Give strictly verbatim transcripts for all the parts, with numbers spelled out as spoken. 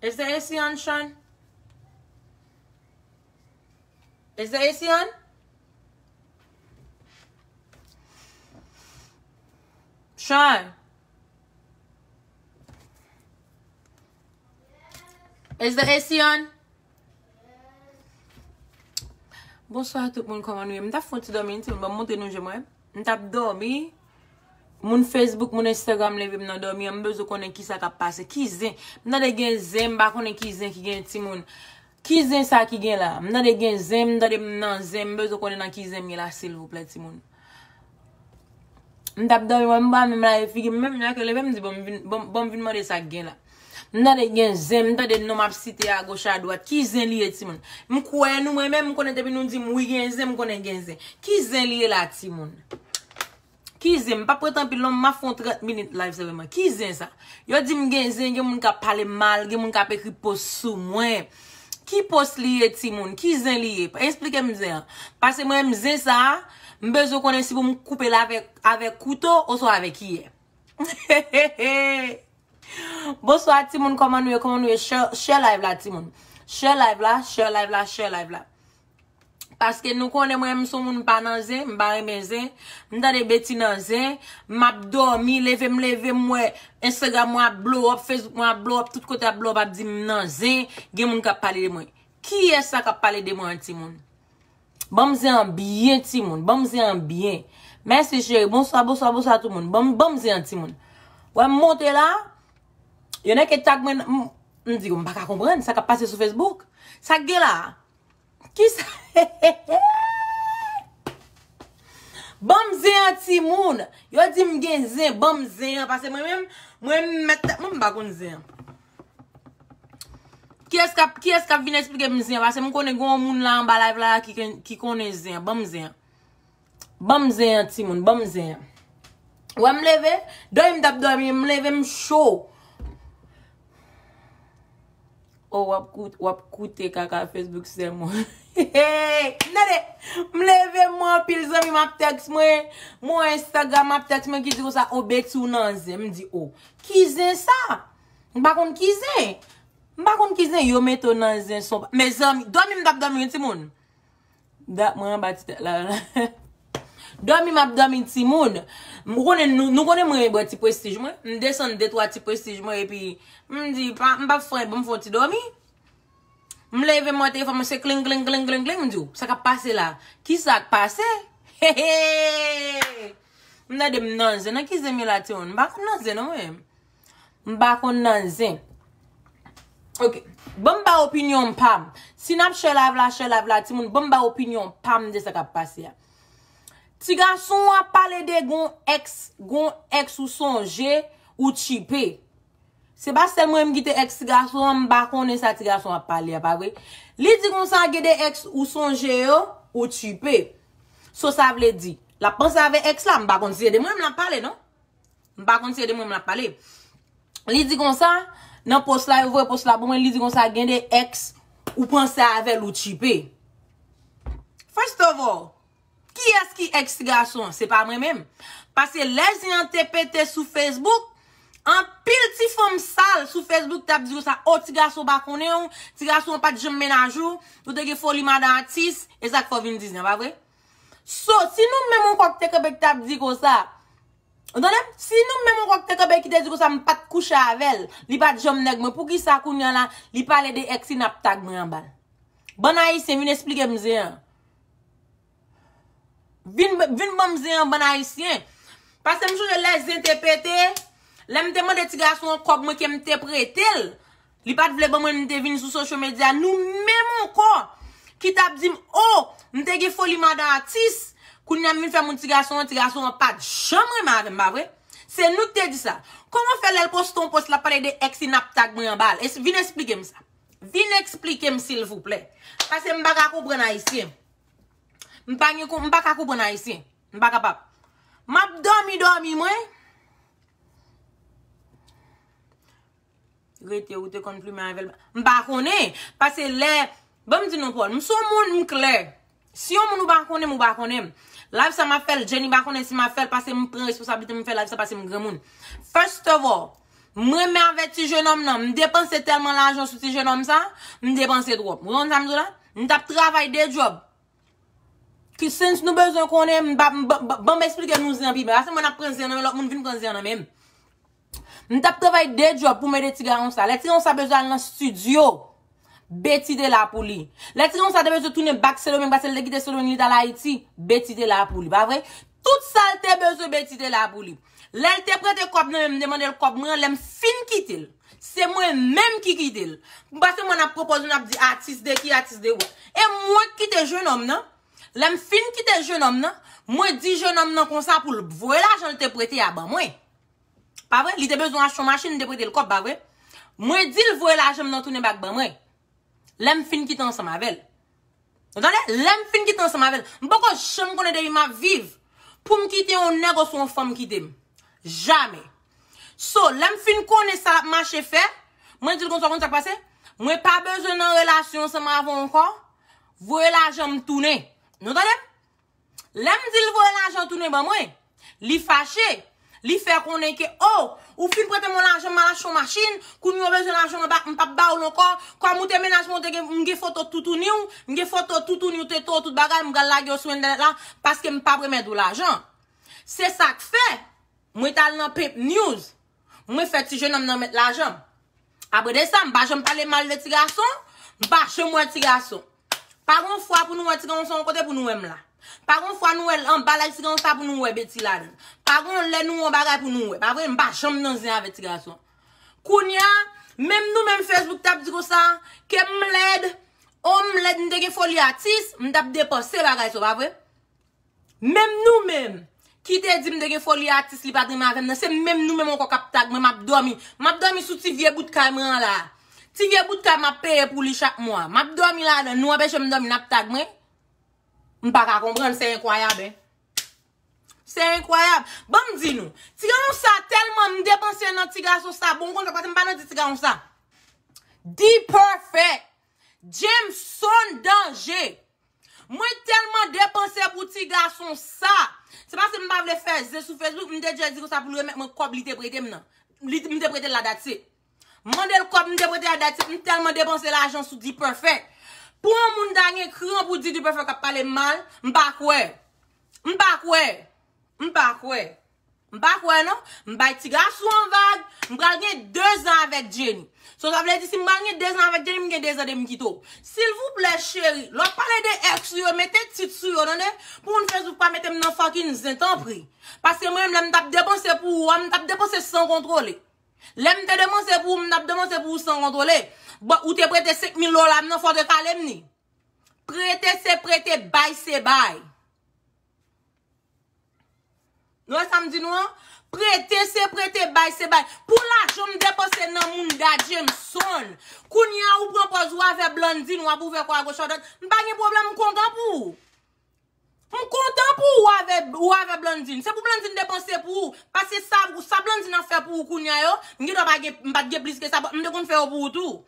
Is the A C on, Sean? Is the A C on? Sean? Is the A C on? Bonswa tout moun, kòman nou ye? M t ap fè yon ti dòmi, ti moun, ban m montre nou je mwen. M t ap dòmi. Moun Facebook, moun Instagram leve m nan dòmi an, m bezwen konnen kisa k ap pase. Ki zen? M tande gen zen, m pa konnen ki zen ki gen, ti moun. Ki zen sa ki gen la? M tande gen zen, m tande m nan zen, m bezwen konnen nan ki zen m ye la, silvouplè, ti moun. M t ap dòmi, mwen, m pa menm lave figi m, menm jan ke leve, m di, bon, m vin, bon, bon, m vin mande sa k gen la. M tande gen zen, m tande non m ap site agoch adwat. Ki zen li ye, timoun? M kwè nou, mwen menm, m konnen depi nou di m wi gen zen, m konnen gen zen. Ki zen li ye la, timoun? Ki zen? M p ap ret anpil non, m ap fè yon trant minit live sèlman. Ki zen sa? Yo di m gen zen, gen moun k ap pale m mal, gen moun k ap ekri post sou mwen. Ki post li ye, timoun? Ki zen li ye? Esplike m zen an. Paske mwen menm zen sa a, m bezwen konnen si pou m koupe l avèk, avèk kouto oswa avèk kiyè. Bonswa, timoun, kòman nou ye? Kòman nou ye? Share, share live la, timoun. Share live la, share live la, share live la. Paske nou konnen mwen, m se yon moun m pa nan zen, m pa renmen zen. M tande Betty nan zen, m ap dòmi, leve m leve, m wè Instagram mwen ap blow up, Facebook mwen ap blow up, tout kote ap blow up, ap di m nan zen, gen moun k ap pale de mwen. Kiyès sa k ap pale de mwen an, timoun? Ban m zen an byen, timoun. Ban m zen an byen. Mèsi, cheri. Bonswa, bonswa, bonswa, tout moun. Ban m, ban m zen an, timoun. Wè, m monte la. Yo nèk e tag mwen, m, m di, m pa ka konprann sa k ap pase sou Facebook. Sa k gen la? Kisa? Ban m zen an, timoun. Yo di m gen zen, ban m zen an. Paske mwen menm, mwen, m mèt tèt mwen, m pa konn zen an. Kiyès k ap, kiyès k ap vin eksplike m zen an? Paske m konnen gen yon moun la anba live la ki, ki konnen zen an. Ban m zen an. Ban m zen an, timoun. Ban m zen an. Wè m leve, dòmi m t ap dòmi, m leve, m cho. Oh, w ap kout-, w ap koute kaka Facebook sèlman. Tande, m leve, m wè anpil zanmi m ap tèks mwen, m wè Instagram ap tèks mwen ki di konsa, "O, Betty, ou nan zen." M di, "O, ki zen sa?" M pa konn ki zen. M pa konn ki zen, yo mete w nan zen, son pa, mezanmi, dòmi m t ap dòmi, wi, timoun. Dat mwen anba ti tèt la. Dòmi m ap dòmi, timoun. M konnen nou, nou konnen mwen bwè ti prestij mwen. M desann de twa ti prestij mwen epi m di, pa, m p ap fè anyen, ban m fè yon ti dòmi. M leve, m wè telefòn mwen se kling, kling, kling, kling, kling, m di, "O, sa k ap pase la? Kisa k pase?" He, he! M tande m nan zen. Nan ki zen m ye la, timoun? M pa konn nan zen non, mwen. M pa konn nan zen. Ok. Ban m ba opinyon pa m. Si n ap share live la, share live la, timoun, ban m ba opinyon pa m de sa k ap pase a. Ti gason an ap pale de gon ex, gon ex ou sonje, ou tchipe. Se pa sèl mwen menm ki te ex ti gason an, m pa konnen sa ti gason an ap pale a, pa vre? Li di konsa, gen de ex ou sonje yo, ou tchipe. So, sa vle di, l ap panse avè ex la, m pa konn si se de mwen menm l ap pale, non. M pa konn si se de mwen menm l ap pale. Li di konsa, nan post la, yo voye post la pou mwen, li di konsa, gen de ex ou panse avè l, ou tchipe. First of all, kiyès ki ex ti gason an? Se pa mwen menm. Paske lè zen an te pete sou Facebook, anpil ti fanm sal sou Facebook t ap di konsa, "O, ti gason pa konnen w, ti gason an pa t janm mennaj ou, ou te gen foli madan atis, e sa k fè w vin di zen an, pa vre?" So, si nou menm yon kòk te kanpe ki t ap di konsa, ou tande m? Si nou menm yon kòk te kanpe ki te di konsa, "M pa t kouche avè l, li pa t janm nèg mwen," poukisa kounye a la, li pale de ex li n ap tag mwen anba l? Bann ayisyen, vin eksplike m zen an. Vin, vin ban m zen an, bann ayisyen. Paske m sonje lè zen te pete, lè m te mande ti gason an kòb mwen ke m te prete l, li pa t vle ban mwen, m te vin sou social media, nou menm ankò, ki t ap di m, "O, m te gen foli madan atis, kounye a m vin fè moun ti gason an, ti gason an pa t janm renmen avè m, pa vre?" Se nou k te di sa. Kòman fè lè l poste yon post, l ap pale de ex li, n ap tag mwen anba l? Es-, vin eksplike m sa. Vin eksplike m, silvouplè. Paske m pa ka konprann ayisyen. M pa gen kon-, m pa ka konprann ayisyen. M pa kapab. M ap dòmi, dòmi mwen. Rete, ou te konn plimen avè l. M pa konnen. Paske lè, ban m di nou, Paul, m se yon moun, m klè. Si yon moun ou pa konnen m, ou pa konnen m. Live sa m ap fè l, Jenny pa konnen si m ap fè l, paske m pran responsablite m fè live sa, paske m granmoun. First of all, M renmen avèk ti jenòm nan. M depanse tèlman lajan sou ti jenòm sa. M depanse twòp. Ou konn sa m di w la? M t ap travay de djòb. Ki since nou bezwen konnen, m pa, m, ban, ban, ban m eksplike nou zen an pi byen. Paske mwen ap pran zen nan men lòt moun vin pran zen nan men m. M t ap travay de djòb pou m ede ti gason sa. Lè ti gason sa bezwen al nan estidyo, Betty te la pou li. Lè ti gason sa te bezwen tounen back Sendomeng, paske l te kite Sendomeng, li t al Ayiti, Betty te la pou li, pa vre? Tout sa l te bezwen, Betty te la pou li. Lè l te prete kòb nan men m, m te mande l kòb mwen an, lè m fin kite l, se mwen menm ki kite l. Paske mwen ap pwopoze, n ap di atis de ki, atis de ou. E mwen k kite jenòm nan. Lè m fin kite jenòm nan, mwen di jenòm nan konsa pou l voye lajan l te prete a ban mwen. Pa vre? Li te bezwen achte yon machin, m te prete l kòb, pa vre? Mwen di l voye lajan m nan tounen back ban mwen. Lè m fin kite ansanm avè l. Ou tande? Lè m fin kite ansanm avè l. M poko janm konnen depi m ap viv pou m kite yon nèg oswa yon fanm kite m. Jamè. So, lè m fin konnen sa l ap mache fè, mwen di l konsa, konn sa k pase? Mwen pa bezwen nan relasyon ansanm avè w ankò. Voye lajan m tounen. Nou tande m? Lè m di l voye lajan tounen ban mwen, li fache. Li fè konnen ke, o, ou fin prete mwen lajan, m al achte yon machin, kounye a w bezwen lajan m pa, m p ap ba w l ankò. Kòm ou te mennaj mwen, ou te gen, m gen foto toutouni w, m gen foto toutouni w te to tout bagay, m pral lage yo sou entènèt la, paske m p ap remèt ou lajan. Se sa k fè, mwen t al nan Pimp News. Mwen fè ti jenòm nan met lajan m. Apre de sa, m pa janm pale mal de ti gason, m pa janm wè ti gason. Pa gon fwa pou nou wè ti gason yon kote pou nou wè m la. Pa gon fwa nou wè l anba live ti gason sa pou nou wè Betty ladan. Pa gon lè nou wè yon bagay pou nou wè. Pa vre, m pa janm nan zen avèk ti gason. Kounye a, menm nou menm Facebook t ap di konsa, ke m lèd, o m lèd, m te gen foli atis, m t ap depanse bagay sa, pa vre? Menm nou menm, ki te di m te gen foli atis, li pa t renmen avè m nan, se menm nou menm ankò k ap tag mwen, m ap dòmi. M ap dòmi sou ti vye bout kay mwen an la. Ti vye bout kay m ap peye pou li chak mwa. M ap dòmi ladan, nou anpeche m dòmi, n ap tag mwen. M pa ka konprann, se enkwayab, en. Se enkwayab. Ban m di nou, ti gason sa tèlman m depanse nan ti gason sa, bon, konn sa, paske m pa nan ti gason sa. D-Perfect, Jameson Danger. Mwen tèlman depanse pou ti gason sa. Se paske m pa vle fè zen sou Facebook, m te djè di konsa pou l remèt mwen kòb li te prete m nan. Li, m te prete l la, that's it. M mande l kòb m te prete a, that's it. M tèlman depanse lajan sou D-Perfect. Pou yon moun ta gen kran pou di D-Perfect ap pale m mal, m pa kwè. M pa kwè. M pa kwè. M pa kwè non. M bay ti gason an vag. M pral gen de zan avèk Jenny. So, sa vle di, si m pral gen de zan avèk Jenny, m gen de zan de m kite w. Silvouplè, cheri, lè w ap pale de ex ou yo, mete tit sou yo, tande? Pou moun Facebook pa mete m nan fucking zen, tanpri. Paske mwen menm, lè m t ap depanse pou ou a, m t ap depanse san kontwole. Lè m te depanse pou ou, m t ap depanse pou ou san kontwole. Bon, ou te prete senk mil dola m nan, fò w te kale m ni. Prete se prete, bay se bay. Nou wè sa m di nou an? Prete se prete, bay se bay. Pou lajan m depanse nan mounda Jameson. Kounye a ou pran pòz ou avè Blandine, w ap ouvè kò a goch a dwat. M pa gen pwoblèm, m kontan pou ou. M kontan pou ou avè, ou avè Blandine. Se pou Blandine depanse pou ou. Paske sa, sa Blandine ap fè pou ou kounye a yo, m gen dwa pa gen, m pa t gen plis ke sa, but m te konn fè yo pou ou tou.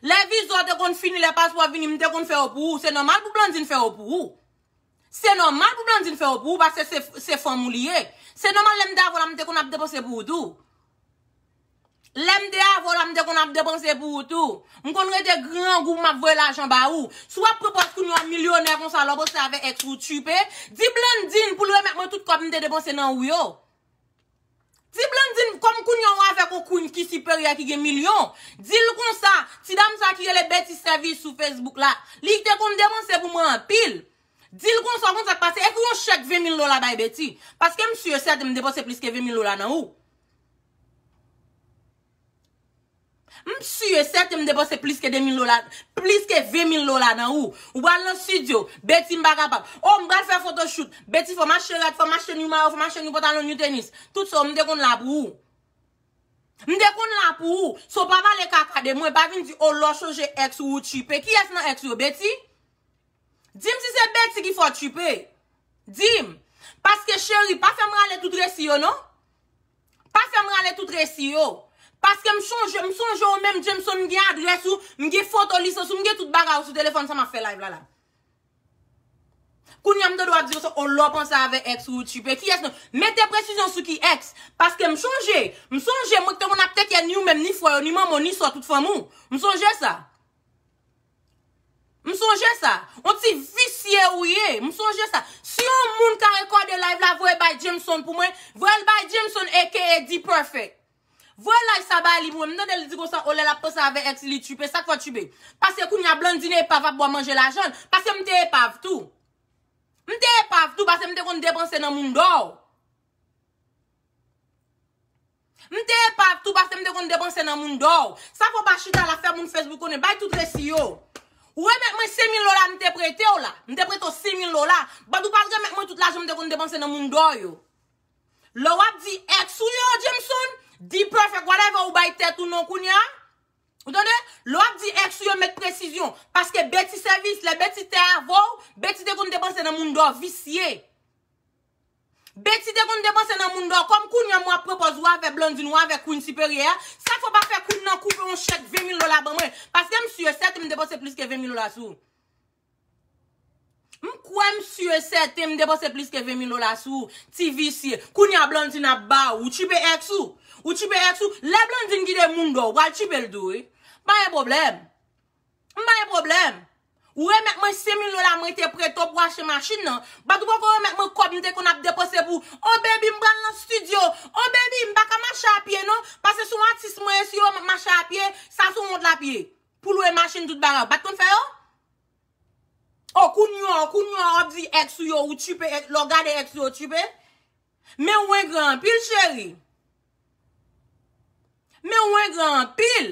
Lè viza w te konn fini, lè paspò vini, m te konn fè yo pou ou. Se nòmal pou Blandine fè yo pou ou. Se nòmal pou Blandine fè yo pou ou, paske se, se fanm ou li ye. Se nòmal lè m te avè w la, m te konn ap depanse pou ou tou. Lè m te avè w la, m te konn ap depanse pou ou tou. M konn rete grangou, m ap voye lajan ba ou. Si w ap pran pòz kounye a w milyonè konsa, lè w panse avè ex ou tchipe, di Blandine pou l remèt mwen tout kòb m te depanse nan ou yo. Di Blandine, kòm kounye a w avèk yon queen ki siperyè ki gen milyon, di l konsa, ti dam sa ki rele Betty Service sou Facebook la, li te konn depanse pou mwen anpil. Di l konsa, konn sa k pase, ekri yon chèk ven mil dola bay Betty. Paske m si e sèten m depanse plis ke ven mil dola nan ou. M si e sèten m depanse plis ke de mil dola, plis ke ven mil dola nan ou. Ou pral nan estidyo, Betty m pa kapab. O, m pral fè photoshoot, Betty fò m achte rad, fò m achte new mayo, fò m achte new pantalon, new tenis. Tout sa, m te konn la pou ou. M te konn la pou ou. So, pa pale kaka de mwen, pa vin di, o, lè w chonje ex ou, ou tchipe. Kiyès nan ex yo, Betty? Di m si se Betty ki fè w tchipe. Di m. Paske cheri, pa fè m rale tout resi yo non. Pa fè m rale tout resi yo. Paske m chonje, m sonje w menm, Jameson, m gen adrès ou, m gen foto lisans ou, m gen tout bagay ou sou telefòn sa m ap fè live la la. Kounye a m tande w ap di konsa, o lè w panse avè ex ou, ou tchipe. Kiyès non? Mete presizyon sou ki ex. Paske m chonje, m sonje mwen ki te konn ap teke ni ou menm, ni frè yo, ni manman w, ni sè w, tout fanmi w. M sonje sa. M sonje sa. On ti visye ou ye. M sonje sa. Si yon moun ka rekòde live la, voye bay Jameson pou mwen. Voye l bay Jameson, A K A D Perfect. Voye live sa bay li pou mwen. M tande l di konsa, o lè l ap panse avè ex li tchipe. Sa k fè w tchipe? Paske kounye a Blandine epav ap bò manje lajan l. Paske m te epav tou. M te epav tou, paske m te konn depanse nan moun dò. M te epav tou, paske m te konn depanse nan moun dò. Sa fè w pa chita la fè moun Facebook konnen. Bay tout resi yo. Ou remèt mwen senk mil dola m te prete w la. M te prete w senk mil dola. But ou pa t remèt mwen tout lajan m te konn depanse nan moun dò yo. Lè w ap di ex ou yo, Jameson, di perfect, whatever ou bay tèt ou non kounye a. Ou tande? Lè w ap di ex ou yo, met presizyon. Paske Betty sèvis, lè Betty te avè w, Betty te konn depanse nan moun dò visye. Betty te konn depanse nan moun dò. Kòm kounye a mwen ap pran pòz ou avè Blandine, ou avè Queen Siperyè a, sa fè w pa fè Queen nan koupe yon chèk ven mil dola ban mwen. Paske m si e sèten m depanse plis ke ven mil dola sou ou. M kwè m si e sèten m depanse plis ke ven mil dola sou ou, ti visye. Kounye a Blandine ap ba ou, ou tchipe ex ou. Ou tchipe ex ou. Lè Blandine kite moun dò, ou pral tchipe l tou, wi. Pa gen pwoblèm. M pa gen pwoblèm. Ou remèt mwen senk mil dola mwen te prete w pou achte machin nan. But ou poko remèt mwen kòb m te konn ap depanse pou, oh baby, m pral nan studio. Oh baby, m pa ka mache a pye non. Paske se yon atis mwen ye, si yo m ap mache a pye, sa se yon wont lapye. Pou lwe machin, tout bagay. Ou pa t konn fè yo? Oh, kounye a, kounye a, w ap di ex ou yo, ou tchipe, ex- lè w gade ex ou yo, ou tchipe. Men ou engra anpil, cheri. Men ou engra anpil.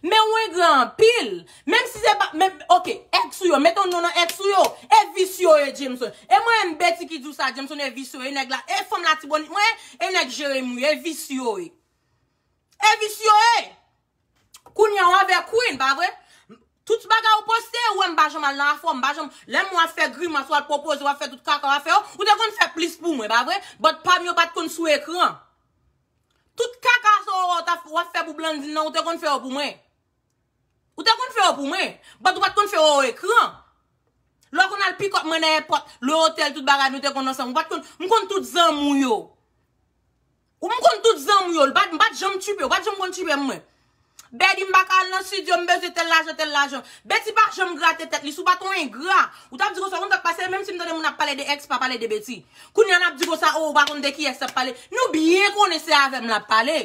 Men ou engra anpil. Menm si se pa, men, ok, ex ou yo, mete yon non nan ex ou yo. E visye yo ye, Jameson. E mwen menm Betty ki di w sa, Jameson, e visye yo ye, nèg la, e fanm Latibonit mwen, e nèg Jeremi, e visye yo ye. E visye yo ye. Kounye a w avè Queen, pa vre? Tout bagay ou poste, ou wè m pa janm al nan afè w, m pa janm, lè m wè w ap fè grimas, w al pwopoze, w ap fè tout kaka w ap fè yo, ou te konn fè plis pou mwen, pa vre? But pa m yo pa t konn sou ekran. Tout kaka sa w wè w t ap, w ap fè pou Blandine nan, ou te konn fè yo pou mwen. Ou te konn fè yo pou mwen, but ou pa t konn fè yo ekran. Lè w konn al pick up mwen nan èpòt, le otèl, tout bagay nou te konn ansanm, ou pa t konn, m konn tout zanmi w yo. Ou m konn tout zanmi w yo, li pa t, m pa t janm tchipe, ou pa t janm konn tchipe m mwen. Betty m pa ka al nan studio, m bezwen tèl lajan, tèl lajan. Betty pa janm grate tèt li, si w pa t yon engra. Ou t ap di konsa, ou konn sa k pase, menm si m tande moun ap pale de ex, pa pale de Betty. Kounye a n ap di konsa, oh, ou pa konn de ki ex l ap pale. Nou byen konnen se avè m l ap pale.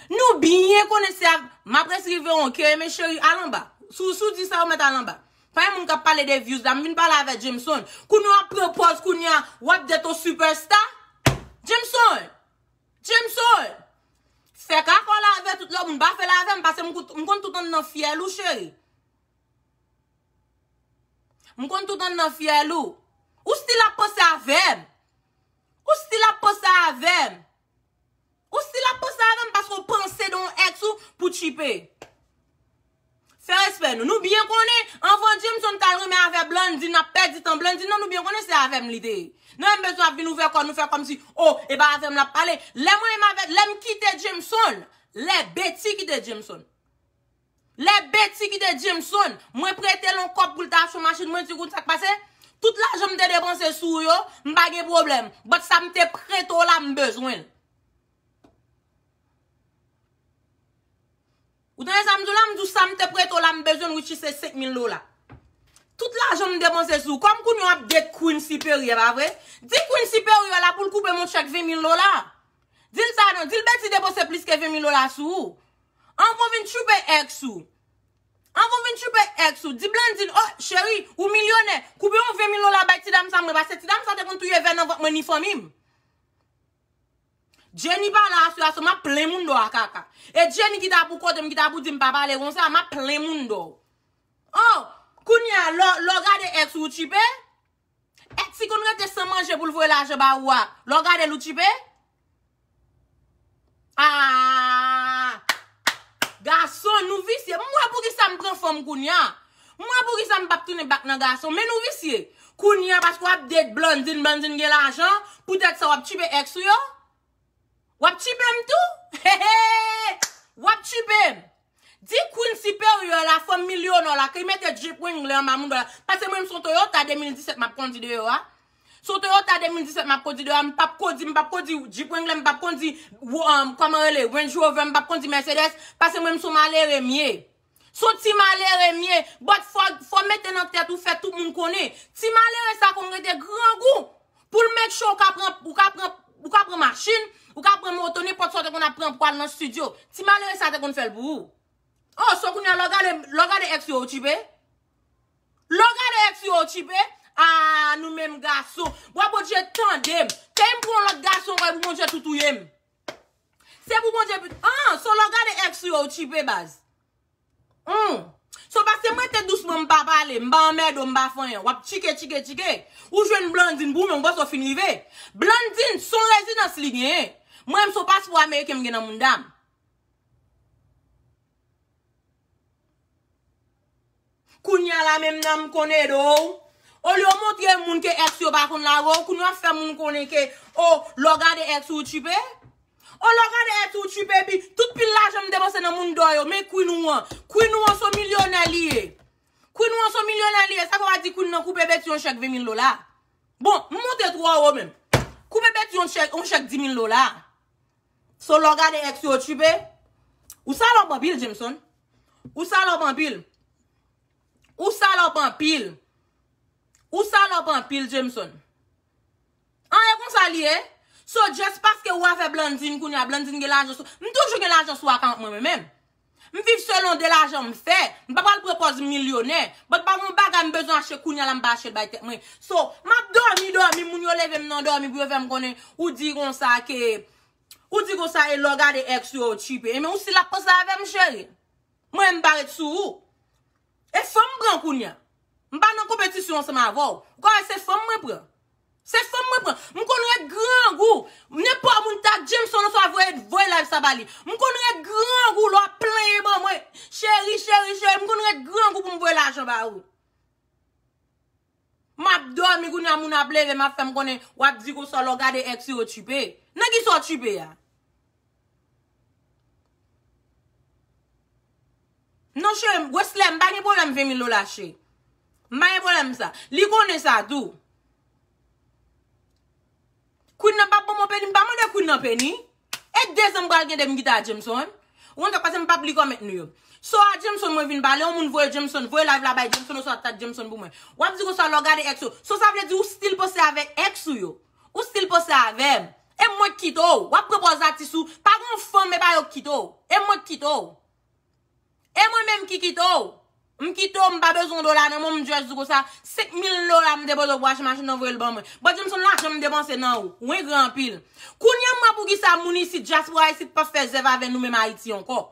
Nou byen konnen se avè m. M ap resi rive yon ke, men cheri, al anba. Si w, si w di sa, ou mèt al anba. Pa gen moun k ap pale de views la. M vin pale avè Jameson. Kounye a w ap pran pòz, kounye a w ap date yon superstar. Jameson! Jameson! Fè kaka w la avè tout lòt moun. Pa fè l avè m, paske m kout- m konn tout anndan fyèl ou, cheri. M konn tout anndan fyèl ou. Ou still ap panse avè m. Ou still ap panse avè m. Ou still ap panse avè m paske w panse de yon ex ou pou tchipe. Fè respè nou. Nou byen konnen, anvan Jameson t al renmen avè Blandine, ap pèdi tan Blandine nan, nou byen konnen se avè m li te ye. Nou menm bezwen ap vin ouvè kò nou, fè kòmsi, oh, e pa avè m l ap pale. Lè mwen menm avè, lè m kite Jameson, lè Betty kite Jameson. Lè Betty kite Jameson, mwen prete l yon kòb pou l ta achte yon machin, mwen di, kout sa k pase? Tout lajan m te depanse sou ou yo, m pa gen pwoblèm. But sa m te prete w la, m bezwen l. Ou tande sa m di w la? M di w sa m te prete w la, m bezwen l, which is se senk mil dola. Tout lajan m depanse sou ou. Kòm kounye a w ap date Queen Siperyè, pa vre? Di Queen Siperyè la pou l koupe m yon chèk ven mil dola. Di l sa non, di l Betty depanse plis ke ven mil dola sou ou. Anvan w vin tchipe ex ou. Anvan w vin tchipe ex ou, di Blandine, oh, cheri, ou milyonè, koupe yon ven mil dola bay ti dam sa mwen, paske ti dam sa te konn touye vè nan vant mwen ni fanmi m. Jenny pa la aswè a, so m ap plen moun dò a kaka. E Jenny ki ta pou kote m, ki ta pou di m pa pale konsa, m ap plen moun dò. Oh, kounye a, lè, lè w gade ex ou tchipe, ex ki konn rete san manje pou l voye lajan ba ou a, lè w gade l ou tchipe? Ah! Gason, nou visye. M wè poukisa m pran fanm kounye a. M wè poukisa m p ap tounen back nan gason. Men nou visye. Kounye a, paske w ap date Blandine, Blandine gen lajan, poutèt sa w ap tchipe ex ou yo? W ap tchipe m tou? Hehe! W ap tchipe m. Di Queen siperyè la, fanm milyonè la, ki mete Jeep Wrangler anba mouda la. Paske mwen, m se yon Toyota de mil disèt m ap kondi deyò a. Se yon Toyota de mil disèt m ap kondi deyò a, m p ap kondi, m p ap kondi Jeep Wrangler, m p ap kondi, um, kòman rele, Range Rover, m p ap kondi Mercedes, paske mwen, m se yon malere m ye. Se yon ti malere m ye, but fò, fò mete nan tèt ou, fè tout moun konnen. Ti malere sa konn rete grangou. Pou l make sure ou ka pran, ou ka pran, ou ka pran machin, ou ka pran moto, nenpòt sa ou te konn ap pran pou al nan studio. Ti malere sa te konn fè l pou ou. Oh, so kounye a, lè w gade, lè w gade ex yo, ou tchipe? Lè w gade ex yo, ou tchipe? Ah, nou menm gason. Bwa Bondye tande m. Ke m pran yon lòt gason ankò, e pou Bondye tou touye m. Se pou Bondye pit-, ah, so lè w gade ex yo, ou tchipe, baz. Hmm. So paske mwen te dousman, m pa pale, m pa anmède w, m pa fè anyen. W ap tchike, tchike, tchike. Ou jwenn Blandine pou mwen, ou panse w fin rive. Blandine, se yon rezidans li genyen. Mwen, m se yon paspò ameriken m gen nan mouda m. Kounye a la menm nan m konn ede w. Olye w montre moun ke ex yo pa konn lage w, kounye a w ap fè moun konnen ke, oh, lè w gade ex ou tchipe. Oh, lè w gade ex ou tchipe, epi tout pil lajan m depanse nan moun dò yo, men Queen ou an. Queen ou an se yon milyonè li ye. Queen ou an se yon milyonè li ye, sa fè w a di Queen nan koupe Betty yon chèk ven mil dola. Bon, m monte twò wo menm. Koupe Betty yon chèk, yon chèk di mil dola. So, lè w gade ex yo tchipe, ou salòp anpil, Jameson. Ou salòp anpil. Ou salòp anpil. Ou salòp anpil, Jameson. An, e konsa li ye. So, just paske ou avè Blandine kounye a, Blandine gen lajan sou, m toujou gen lajan sou akant mwen, mwen menm. M viv selon de lajan m fè. M pa pral pran pòz milyonè. But pa gon bagay m bezwen achte kounye a la m pa achte l bay tèt mwen. So, m ap dòmi, dòmi, moun yo leve m nan dòmi pou yo fè m konnen ou di konsa ke, ou di konsa e lè w gade ex yo tchipe. Ebyen, ou still ap panse avè m, cheri. Mwen, m pa ret sou ou. E fanm m pran kounye a. M pa nan konpetisyon ansanm avè w. Ou ka wè se fanm mwen pran. Se fanm mwen pran. M konn ret grangou. Nenpòt moun ta Jameson oswa voye, voye live sa ba li. M konn ret grangou lè w ap plenyen ban mwen. Cheri, cheri, cheri, m konn ret grangou pou m voye lajan ba ou. M ap dòmi kounye a, moun ap leve, m ap fè m konnen, w ap di konsa lè w gade ex yo tchipe. Nan kisa w tchipe a? Non, cheri, Wesley, m pa gen pwoblèm ven mil dola, cheri. M pa gen pwoblèm sa. Li konnen sa tou. Queen nan p ap ban mwen peni, m pa mande Queen nan peni. E de zan m pral gen de m kite a Jameson. Ou konn sa k pase, m p ap li kòmèt nou yo. So a Jameson mwen vin pale, yon moun voye Jameson, voye live la bay Jameson, oswa tag Jameson pou mwen. W ap di konsa lè w gade ex ou. So sa vle di ou still panse avèk ex ou yo. Ou still panse avè m. E mwen k kite w. W ap pran pòz atis ou. Pa gen yon fanm, e pa yo k kite w. E mwen k kite w. E mwen menm ki kite w. M kite w, m pa bezwen yon dola nan men w, m just di konsa, senk mil dola m depoze w pou achte machin nan, voye l ban mwen. Bon, Jameson, lajan m depanse nan ou. Ou engra anpil. Kounye a m wè poukisa moun isit, dyaspora isit, p ap fè zèv avè nou menm Ayiti ankò.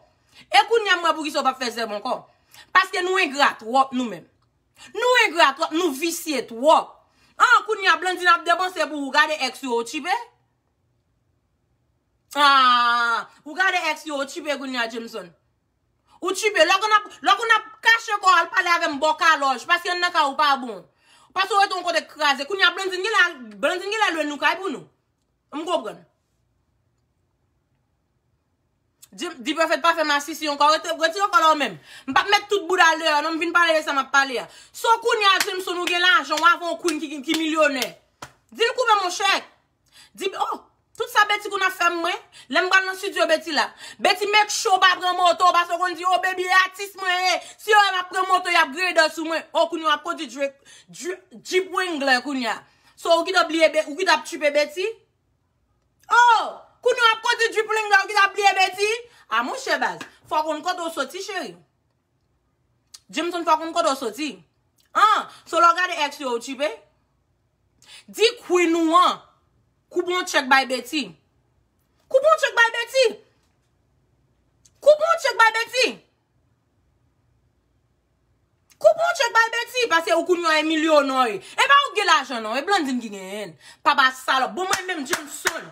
E kounye a m wè poukisa w p ap fè zèv ankò. Paske nou engra twòp nou menm. Nou engra twòp, nou visye twòp. An, kounye a Blandine ap depanse pou ou, gade ex yo, ou tchipe? Ah, ou gade ex yo, ou tchipe kounye a Jameson. Ou tchipe, lè w konn ap, lè w konn ap kache kò w al pale avè m bò kalòj, paske anndan kay ou pa bon. Paske w rete yon kote k kraze. Kounye a Blandine genlè, Blandine genlè lwe nou kay pou nou. M konprann. Di, di Pwofèt pa fè masisi ankò, rete, retire kò la w menm. M p ap met tout bouda l deyò, non, m vin pale de sa m ap pale a. So kounye a Jameson ou gen lajan, w avè yon Queen ki, ki milyonè. Di l koupe m yon chèk. Di, oh, tout sa Betty konn ap fè m mwen, lè m pral nan studio Betty la. Betty make sure w pa pran moto, paske w konn di, oh, baby, e atis mwen ye. Si yo wè m ap pran moto, y ap grade sou mwen. Oh, kounye a w ap kondi Drake, Dri-, Jeep Wrangler kounye a. So, ou kite bliye Be-, ou kite ap tchipe Betty? Oh, kounye a w ap kondi Jeep Wrangler, ou kite ap bliye Betty? A monchè baz, fò w konn kote w soti, cheri. Jameson, fò w konn kote w soti. An, so lè w gade ex yo, ou tchipe? Di Queen ou an, koupe yon tchèk bay Betty. Koupe yon tchèk bay Betty. Koupe yon tchèk bay Betty. Koupe yon tchèk bay Betty, paske ou kounye a e milyonè. E pa ou k gen lajan non, e Blandine ki genyen l. Papa salòp. Bon, mwen menm Jameson.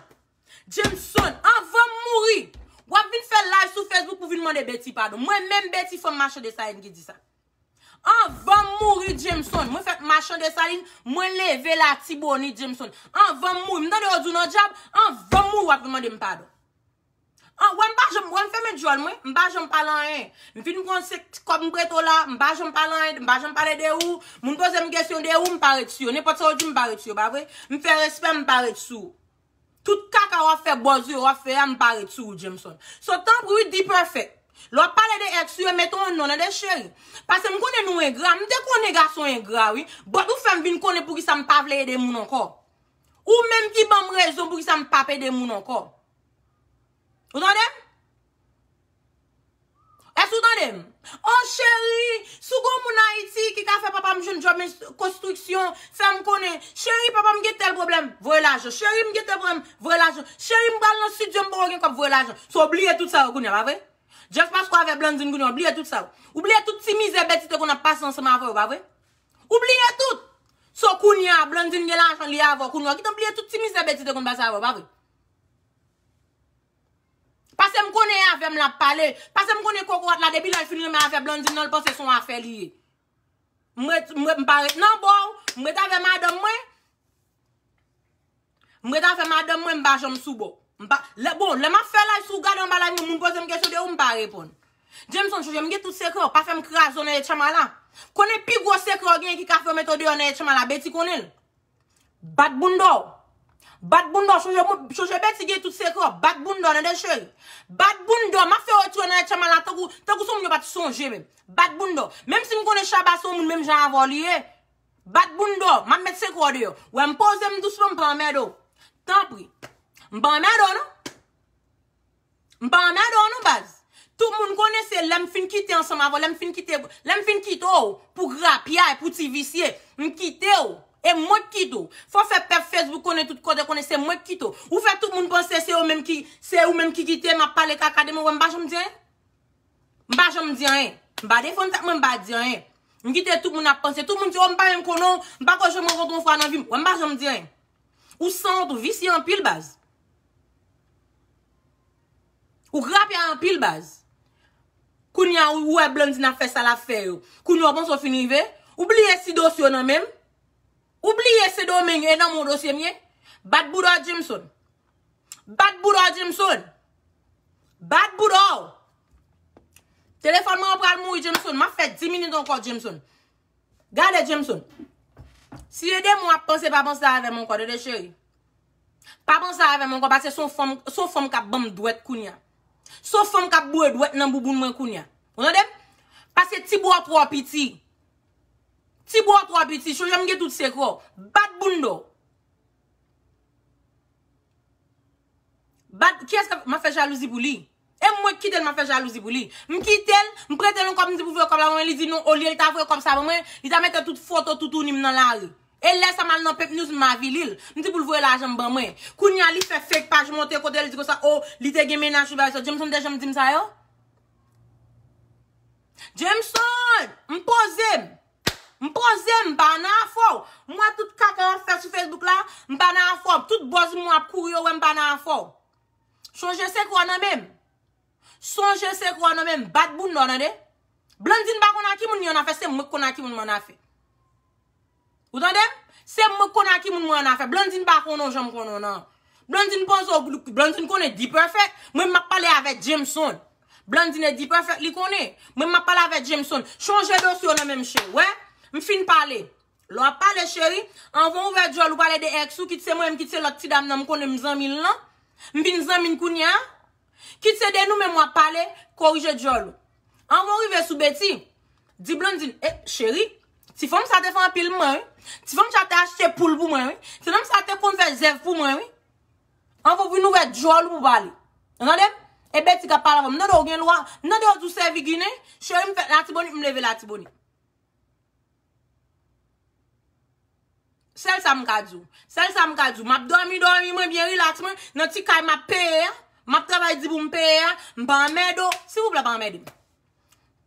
Jameson, anvan m mouri, w ap vin fè live sou Facebook pou vin mande Betty padon. Mwen menm Betty fanm machann de salin ki di sa. Anvan m mouri, Jameson, mwen fèk machann de salin, mwen leve Latibonit, Jameson. Anvan m mouri, m tande yo di w nan dyab, anvan m mouri, w ap vin mande m padon. An, wè m pa janm, wè m fèmen djòl mwen, m pa janm pale anyen. M fin pran se kòb m prete w la, m pa janm pale anyen, m pa janm pale de ou. Moun poze m kesyon de ou, m pa ret sou yo. Nenpòt sa yo di m, m pa ret sou yo, pa vre? M fè respè, m pa ret sou ou. Tout kaka w ap fè, bòz ou yo w ap fè a, m pa ret sou ou, Jameson. So, tanpri, wi, D-Perfect. Lè w ap pale de ex ou yo, mete yon non nan de cheri. Paske m konnen nou engra, m te konnen gason engra, wi. But ou fè m vin konnen poukisa m pa vle ede moun ankò. Ou menm ki ban m rezon poukisa m p ap ede moun ankò. Ou tande m? Èske ou tande m? Oh, cheri, si w gon moun Ayiti ki ka fè papa m jwenn djòb konstriksyon, fè m konnen. Cheri, papa m gen tèl pwoblèm, voye lajan. Cheri, m gen tèl pwoblèm, voye lajan. Cheri, m pral nan estidyo, m poko gen kòb, voye lajan. So, w bliye tout sa yo kounye a, pa vre? Just paske w avè Blandine kounye a, w bliye tout sa yo. Ou bliye tout ti mizè Betty te konn ap pase ansanm avè w, pa vre? Ou bliye tout. So, kounye a, Blandine gen lajan, li avè w kounye a. Ou gentan bliye tout ti mizè Betty te konn pase avè w, pa vre? Paske m konnen e avè m l ap pale. Paske m konnen kokorat la, depi lè l fin renmen avè Blandine nan, l panse se yon afè li ye. M ret, m ret, m pa ret nan bò w. M ret avè madanm mwen. M ret avè madanm mwen, m pa janm sou bò. M pa, lè, bon, lè m ap fè live, si w gade anba live mwen, moun poze m kesyon de ou, m pa reponn. Jameson, chonje m gen tout sekrè w. Pa fè m kraze w nan etchanma la. Konnen pi gwo sekrè w genyen ki ka fè yo mete w deyò nan etchanma la, Betty konnen l. Bat bounda w. Bat bounda w. Chonje, chonje Betty gen tout sekrè w. Bat bounda w, tande cheri. Bat bounda w. M ap fè w retire nan etchanma la tankou, tankou se yon moun yo pa t sonje menm. Bat bounda w. Menm si m konnen Shabba se yon moun menm jan avè w li ye. Bat bounda w. M ap met sekrè w deyò. Wè m poze m dousman, m pa anmède w. Tanpri. M pa anmède w non. M pa anmède w non, baz. Tout moun konnen se lè m fin kite ansanm avè w, lè m fin kite, lè m fin kite w pou grapyay, pou ti visye, m kite w. E mwen k kite w. Fò fè pèp Facebook konnen tout kote, konnen se mwen k kite w. Ou fè tout moun panse se yo menm ki, se ou menm ki kite m ap pale kaka de mwen, wè m pa janm di anyen. M pa janm di anyen. M pa defann tèt mwen, m pa di anyen. M kite tout moun ap panse. Tout moun di, oh, m pa menm konnen w, m pa ko janm rankontre w yon fwa nan vi m. Wè m pa janm di anyen. Ou sanwont, ou visye anpil, baz. Ou grapyay anpil, baz. Kounye a, ou wè Blandine ap fè sa l ap fè yo. Kounye a, ou panse w fin rive? Ou bliye si dosye w nan men m? Ou bliye Sendomeng e nan men w dosye m ye? Bat bouda w, Jameson. Bat bouda w, Jameson. Bat bouda w. Telefòn mwen an pral mouri, Jameson. M ap fè dis minit ankò, Jameson. Gade, Jameson. Si e de moun ap panse, pa panse avè m ankò, tande cheri. Pa panse avè m ankò, paske se yon fanm, se yon fanm k ap ban m dwèt kounye a. Se yon fanm k ap boure dwèt nan bouboun mwen kounye a. Ou tande m? Paske ti bra w twò piti. Ti bra w twò piti. Chonje m gen tout sekrè w. Bat bounda w. Bat, kiyès k ap, m ap fè jalouzi pou li? E mwen k kite l, m ap fè jalouzi pou li. M kite l, m prete l yon kòb, m di pou voye kòb la ban mwen, li di non, olye l ta voye kòb sa ban mwen, li ta mete tout foto toutouni m nan lari. E lè sa m al nan Pep News, m avili l. M di pou l voye lajan m ban mwen. Kounye a, li fè fake paj monte kote l di konsa, oh, li te gen mennaj, li bagay sa. Jameson te janm di m sa yo? Jameson, m poze m. M poze m, m pa nan afè w. M wè tout kaka w ap fè sou Facebook la, m pa nan afè w. Tout buzz mwen ap kouri yo, wè m pa nan afè w. Chonje sekrè w nan men m. Sonje sekrè w nan men m. Bat bounda w, tande? Blandine pa konn a ki moun li annafè, se mwen k konn a ki moun mwen annafè. Ou tande m? Se mwen k konn a ki moun mwen annafè. Blandine pa konnen w jan m konnen w nan. Blandine panse w, Blandine konnen D-Perfect. Mwen m ap pale avèk Jameson. Blandine e D-Perfect li konnen. Mwen m ap pale avèk Jameson. Chonje dosye w nan men m, cheri. Wè, m fin pale. Lè w ap pale, cheri, anvan w ouvè djòl ou pale de ex ou, kit se mwen menm, kit se lòt ti dam nan m konnen m zanmi l lan. M vin zanmi l kounye a. Kit se de nou menm w ap pale, korije djòl ou. Anvan w rive sou Betty, di Blandine, eh, cheri, ti fanm sa te fè anpil mwen, wi. Ti fanm sa te achte poul pou mwen, wi. Ti fanm sa te konn fè zèv pou mwen, wi. Anvan w vin ouvè djòl ou pou pale. Ou tande m? E Betty k ap pale avè w. M tande w gen lwa. M tande w di w sèvi ginen. Cheri, m fèt Latibonit, m leve Latibonit. Sèl sa m ka di w. Sèl sa m ka di w. M ap dòmi, dòmi mwen byen relax mwen. Nan ti kay m ap peye a. M ap travay di pou m peye a. M pa anmède w. Silvouplè, pa anmède m.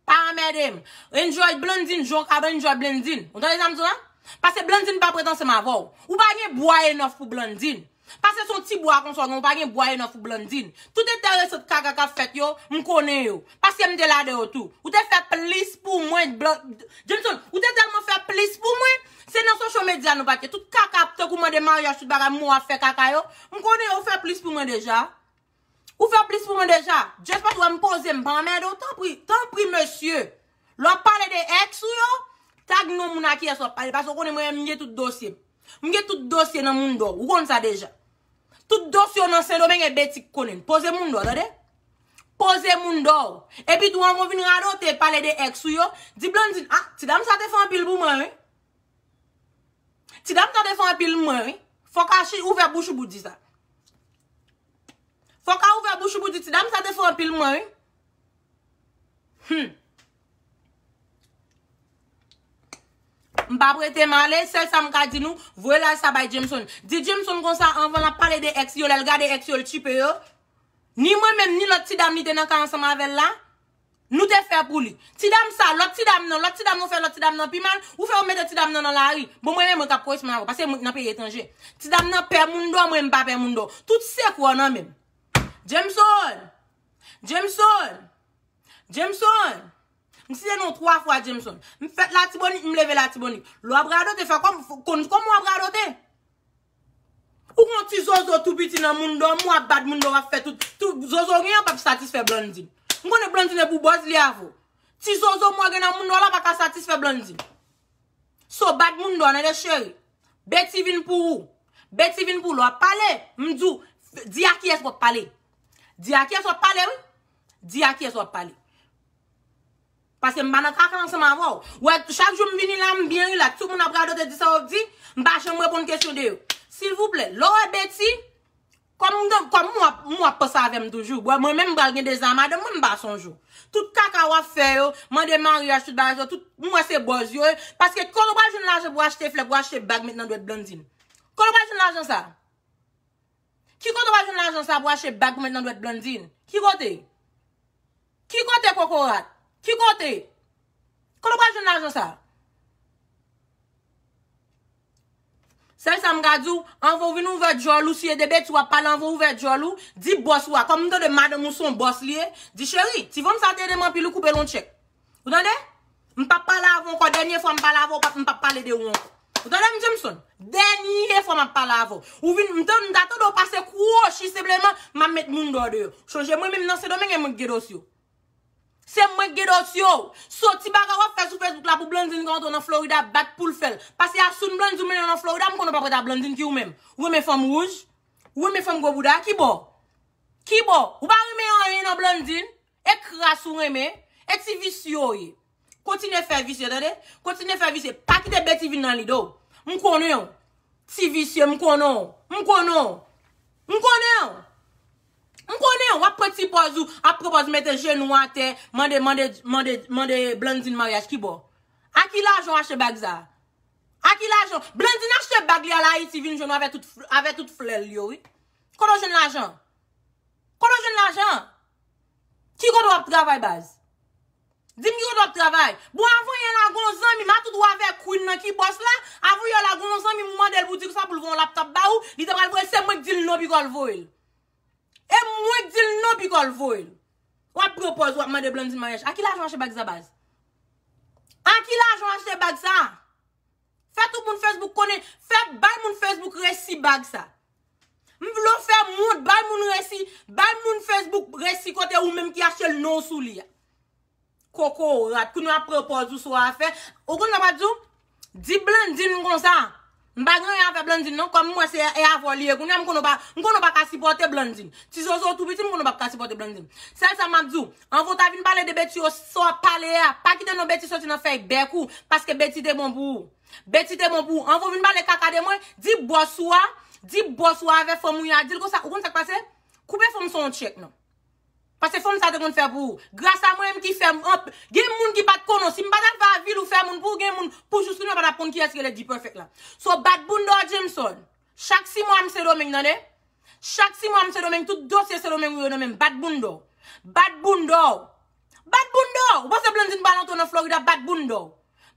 Pa anmède m. Enjoy Blandine, jan w ka enjoy Blandine. Ou tande sa m di w la? Paske Blandine pa prèt ansanm avè w. Ou pa gen bwa enòf pou Blandine. Paske se yon ti bwa konsa w gen, ou pa gen bwa enòf pou Blandine. Tout enteresan kaka k ap fèt yo, m konnen yo. Paske m te la de yo tou. Ou te fè plis pou mwen, Blan-, Jameson, ou te tèlman fè plis pou mwen. Se nan social media nou pa t ye. Tout kaka ap tankou mande maryaj, tout bagay, mwen w ap fè kaka yo. M konnen yo fè plis pou mwen deja. Ou fè plis pou mwen deja. Just pa wè m poze m pa anmède w, tanpri, tanpri mesye. Lè w ap pale de ex ou yo, tag non moun a kiyès w ap pale. Paske w konnen mwen menm m gen tout dosye m. M gen tout dosye nan Mundo. Ou konn sa deja. Tout dosye w nan Sendomeng e Beti k konnen. Poze Mundo, tande? Poze Mundo. Epi tou anvan w vin radote pale de ex ou yo, di Blondine, ah, ti dam sa te fè anpil pou mwen, wi. Ti dam sa te fè anpil mwen, wi. Fòk a chi ouvè bouch ou pou di sa. Fòk a ouvè bouch ou pou di ti dam sa te fè anpil mwen, wi. Hmm. M pa prete m ale, sèl sa m ka di nou, voye live sa bay Jameson. Di Jameson konsa anvan l ap pale de ex yo, lè l gade ex yo, l tchipe yo. Ni mwen menm, ni lòt ti dam li te nan kay ansanm avè l la, nou te fè pou li. Ti dam sa, lòt ti dam nan, lòt ti dam nan fè lòt ti dam nan pi mal, ou fè yo mete ti dam nan nan lari. Bon, mwen menm, mwen k ap koresponn avè w, paske mwen nan peyi etranje. Ti dam nan pè Mundo, mwen m pa pè Mundo. Tout sekrè w nan men m. Jameson! Jameson! Jameson! M site non twa fwa Jameson. M fèt Latibonit, m leve Latibonit. Lè w ap radote, fè kòm, konn kòman w ap radote. Ou gon ti zozo tou piti nan Mundo, m w ap bat Mundo, w ap fè tout, tout zozo gen an p ap satisfè Blondine. M konnen Blondine e pou bòz li avè w. Ti zozo m w gen nan Mundo la pa ka satisfè Blondine. So, bat Mundo, tande cheri. Beti vin pou ou. Beti vin pou ou. Lè w ap pale, m di w, di a kiyès w ap pale. Di a kiyès w ap pale, wi. Di a kiyès w ap pale. Paske m pa nan kaka ansanm avè w. Wè, chak jou m vini la, m byen rilaks. Tout moun ap radote, di sa yo di, m pa janm reponn kesyon de yo. Silvouplè, lè w wè Beti, kòm m, kòm m w ap, m w ap panse avè m toujou. Bon, mwen menm m pral gen deza madanm mwen, m pa sonje w. Tout kaka w ap fè yo, mande maryaj, tout bagay sa, tout, m wè se bòz yo ye. Paske kote w pral jwenn lajan pou achte flè, pou achte bag, met nan dwèt Blondine? Kote w pral jwenn lajan sa? Ki kote w pral jwenn lajan sa pou achte bag pou met nan dwèt Blondine? Ki kote? Ki kote kokorat? Ki kote? Kote w pral jwenn lajan sa? Sèl sa m ka di w, anvan w vin ouvè djòl ou, si e de beti w ap pale, anvan w ouvè djòl ou, di bòs ou a, kòm m tande madanm ou se yon bòs li ye, di cheri, ti fanm sa te ede m anpil, ou koupe l yon tchèk. Ou tande? M p ap pale avè w ankò. Dènye fwa m pale avè w, m p ap pale de ou ankò. Ou tande m, Jameson? Dènye fwa m ap pale avè w. Ou vin, m ta, m ta tande w pase kwochi senpleman, m ap met Mundo deyò. Chonje mwen menm nan Sendomeng e mwen k gen dosye w. Se mwen k gen dosye w. So ti bagay w ap fè sou Facebook la pou Blondine ka antre nan Florida bat pou l fè l. Pase a soun Blondine ou mennen w nan Florida, m konnen w p ap rete a Blondine ki ou menm. Ou renmen fanm wouj? Ou renmen fanm gwo bouda? Ki bò? Ki bò? Ou pa renmen anyen nan Blondine? E kras ou renmen, e ti visye w ye. Kontinye fè visye, tande? Kontinye fè visye. Pa kite Beti vin nan lide w. M konnen w. Ti visye, m konnen w. M konnen w. M konnen w. M konnen w. W ap pran ti pòz ou, ap pran pòz mete jenou atè, mande, mande, mande, mande Blondine maryaj ki bò? A ki lajan w achte bag sa? A ki lajan? Blondine achte bag li al Ayiti vin jwenn w avè tout, avè tout flè l yo, wi. Kote w jwenn lajan? Kote w jwenn lajan? Ki kote w ap travay, baz? Di m ki kote w ap travay. Bon, avan yè la, gon zanmi m, a tout ou avè Queen nan ki bòs la, avan yè la, gon zanmi m ou mande l pou di sa pou l voye yon laptop ba ou, li te pral voye l, se mwen k di l non, piko l voye l. E mwen k di l non, piko l voye l. W ap pran pòz, w ap mande Blondine maryaj. A ki lajan w achte bag sa, baz? A ki lajan w achte bag sa? Fè tout moun Facebook konnen, fè bay moun Facebook resi bag sa. M vle w fè moun, bay moun resi, bay moun Facebook resi kote ou menm ki achte l non w sou li a. Kokorat, kounye a pran pòz ou sou afè. Ou konn sa m ap di w? Di Blondine konsa. M pa gen anyen avè Blondine non, kòm m wè se e avè w li ye. Kounye a m konnen w pa, m konnen w pa ka sipòte Blondine. Ti zozo w tou piti, m konnen w p ap ka sipòte Blondine. Sèl sa m ap di w, anvan w ta vin pale de Beti yo, sa w ap pale a, pa kite non Beti soti nan fèy bèk ou, paske Beti te bon pou ou. Beti te bon pou ou. Anvan w vin pale kaka de mwen, di bòs ou a, di bòs ou a avè fanm ou yo a, di l konsa, ou konn sa k pase? Koupe fanm sa yon tchèk non. Paske fanm sa te konn fè pou ou. Gras a mwen menm ki fè m anp-, gen moun ki pa t konnen w. Si m pa t al fè a vil ou fè moun pou ou, gen moun pou jous kounye a pa t ap konn kiyès ki rele D-Perfect la. So bat bounda w Jameson. Chak sis mwa m Sendomeng, tande? Chak sis mwa m Sendomeng, tout dosye Sendomeng ou yo nan men m. Bat bounda w. Bat bounda w. Bat bounda w. Ou panse Blondine pral antre nan Florida, bat bounda w.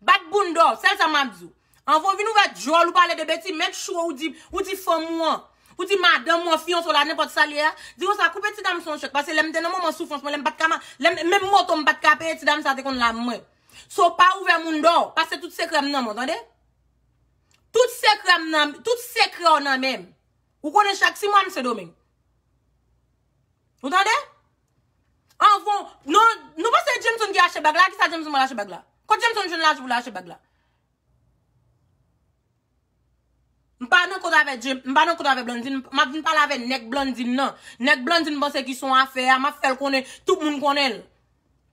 Bat bounda w. Sèl sa m ap di w. Anvan w vin ouvè djòl ou pale de Beti, make sure ou di, ou di fanm ou an, ou di madanm ou an, fiyanse w la, nenpòt sa l ye a, di konsa, koupe ti dam sa yon tchèk, paske lè m te nan moman soufrans mwen, lè m pa t ka ma-, lè m, menm moto m pa t ka peye, ti dam sa te konn la mwen. So pa ouvè moun dò, pase tout sekrè m nan men w, tande? Tout sekrè m nan, tout sekrè w nan men m. Ou konnen chak sis mwa m Sendomeng. Ou tande? Anvan, non, nou panse Jameson ki achte bag la? Kisa Jameson pral achte bag la? Kot Jameson jwenn lajan pou l achte bag la? M pa nan kont avè James, m pa nan kont avè Blandine, m ap vin pale avè nèg Blandine nan. Nèg Blandine panse ki son afè a, m ap fè l konnen, tout moun konnen l.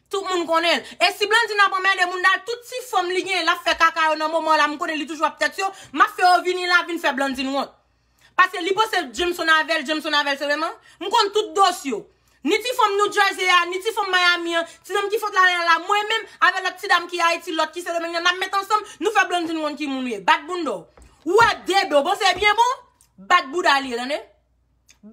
Tout moun konnen l. E si Blandine ap anmède moun dal, tout ti fanm li gen, l ap fè kaka yo nan moman la, m konnen li toujou ap tèt yo, m ap fè yo vini la, vin fè Blandine wont. Paske li panse Jameson avè l, Jameson avè l, se vreman. M konn tout dosye yo. Ni ti fanm New Jersey a, ni ti fanm Miami an, ti nonm ki fòt la, la, la, mwen menm, avè lòt ti dam ki Ayiti, lòt ki Sendomeng nan, n ap met ansanm, nou fè Blandine wont ki moun ou ye. Bat bounda w. Ou wè debe w, bon, se byen bon? Bat bouda li ye, tande?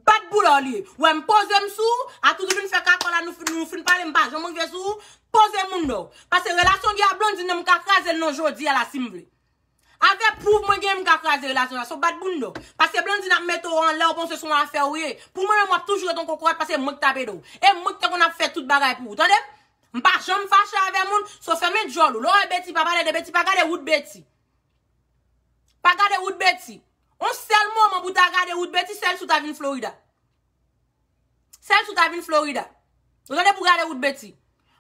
Bat bouda w li ye. Ou wè m poze m sou ou, a tout ou vin fè kakò la, nou, fin- nou fin pale, m pa janm rive sou ou, poze bounda w. Paske relasyon gen a Blandine nan, m ka kraze l nan jodi a la si m vle. Avè pwouv mwen gen, m ka kraze relasyon sa. So bat bounda w. Paske Blandine ap mete w anlè, ou panse se yon afè ou ye. Pou mwen menm, w ap toujou ret yon kokorat paske mwen k t ap ede w. E mwen k te konn ap fè tout bagay pou ou. Tande? M pa janm fache avè moun, so fèmen djòl ou. Lè w wè Betty, pa pale de Betty, pa gade wout Betty. Pa gade wout Betty. On sèl moman pou w ta gade wout Betty, sèl si w ta vin Florida. Sèl si w ta vin Florida. Ou tande pou gade wout Betty.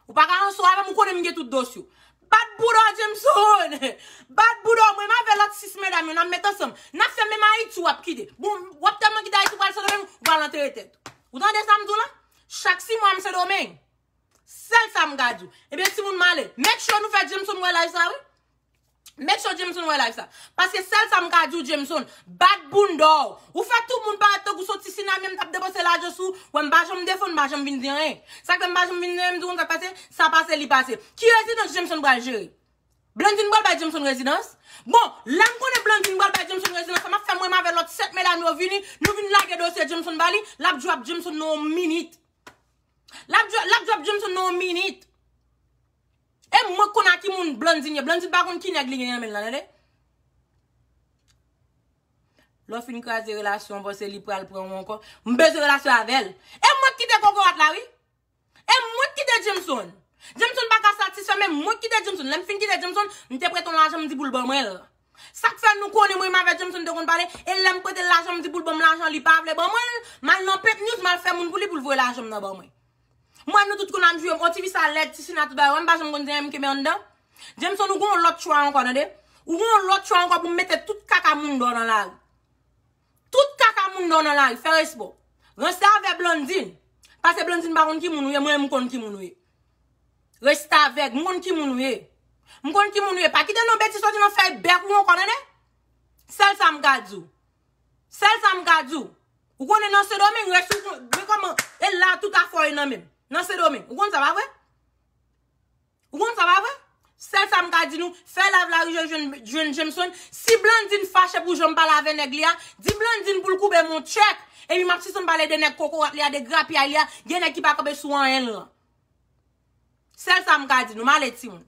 Ou pa ka anso avè m, ou konnen m gen tout dosye w. Bat bouda w, Jameson! Bat bouda w, mwen m avè lòt sis medam yo, n ap met ansanm. N ap fè menm Ayiti w ap kite. Bon, w ap tèlman kite Ayiti, ou pral Sendomeng, ou pral antere tèt ou. Ou tande sa m di w la? Chak sis mwa m Sendomeng. Sèl sa m ka di w. Ebyen, timoun m ale. Make sure nou fè Jameson wè live sa, wi. Make sure Jameson wè live sa. Paske sèl sa m ka di w, Jameson, bat bounda w. Ou fè tout moun parèt tankou se yon ti sinamyè m t ap depanse lajan sou ou. Wè, m pa janm defann, m pa janm vin di anyen. Sa k fè m pa janm vin di anyen, m di w konn sa k pase, sa pase, li pase. Ki rezidans Jameson pral jere? Blandine pral bay Jameson rezidans? Bon, lè m konnen Blandine pral bay Jameson rezidans, sa m ap fè mwen avè lòt sèt medam yo vini, nou vin lage dosye Jameson ba li, l ap drop Jameson nan yon minit. L ap drop, l ap drop Jameson nan yon minit. E mwen k konn a ki moun Blandine ye. Blandine pa konn ki nèg li gen nan men l la, tande? Lè w fin kraze relasyon, w panse li pral pran w ankò. M bezwen relasyon avè l. E mwen k kite kokorat la, wi. E mwen k kite Jameson. Jameson pa ka satisfè, men mwen k kite Jameson. Lè m fin kite Jameson, m te prete yon lajan, m di pou l ban mwen l. Sa k fè nou konnen mwen menm avè Jameson te konn pale, e lè m prete l lajan, m di pou l ban m lajan, li pa vle ban mwen l, m al nan Pep News, m al fè moun pou li pou l voye lajan m nan ban mwen. Mwen, nou tout konn ap jwe, o, ti fi sa lèd, ti sina tout bagay, wè m pa janm konn di anyen, m kenbe anndan. Jameson, ou gon lòt chwa ankò, tande? Ou gon lòt chwa ankò pou m mete tout kaka bounda w nan lari. Tout kaka bounda w nan lari, fè respè w. Ranse avè Blandine. Paske Blandine pa konn ki moun ou ye, mwen, m konn ki moun ou ye. Restavèk, m konn ki moun ou ye. M konn ki moun ou ye. Pa kite non Betty soti nan fèy bèk ou ankò, tande? Sèl sa m ka di w. Sèl sa m ka di w. Ou konnen nan Sendomeng, rès ou, men kòman, e la tout afè w ye nan men m. Nan Sendomeng. Ou konn sa, pa vre? Ou konn sa, pa vre? Sèl sa m ka di nou, fè live la rive jwenn, jwenn Jameson. Si Blandine fache pou jan m pale avè nèg li a, di Blandine pou l koube m yon tchèk. Epi m ap sispann pale de nèg kokorat li a, de grapyay li a, gen nèg ki pa kanpe sou anyen l lan. Sèl sa m ka di nou, m ale timoun.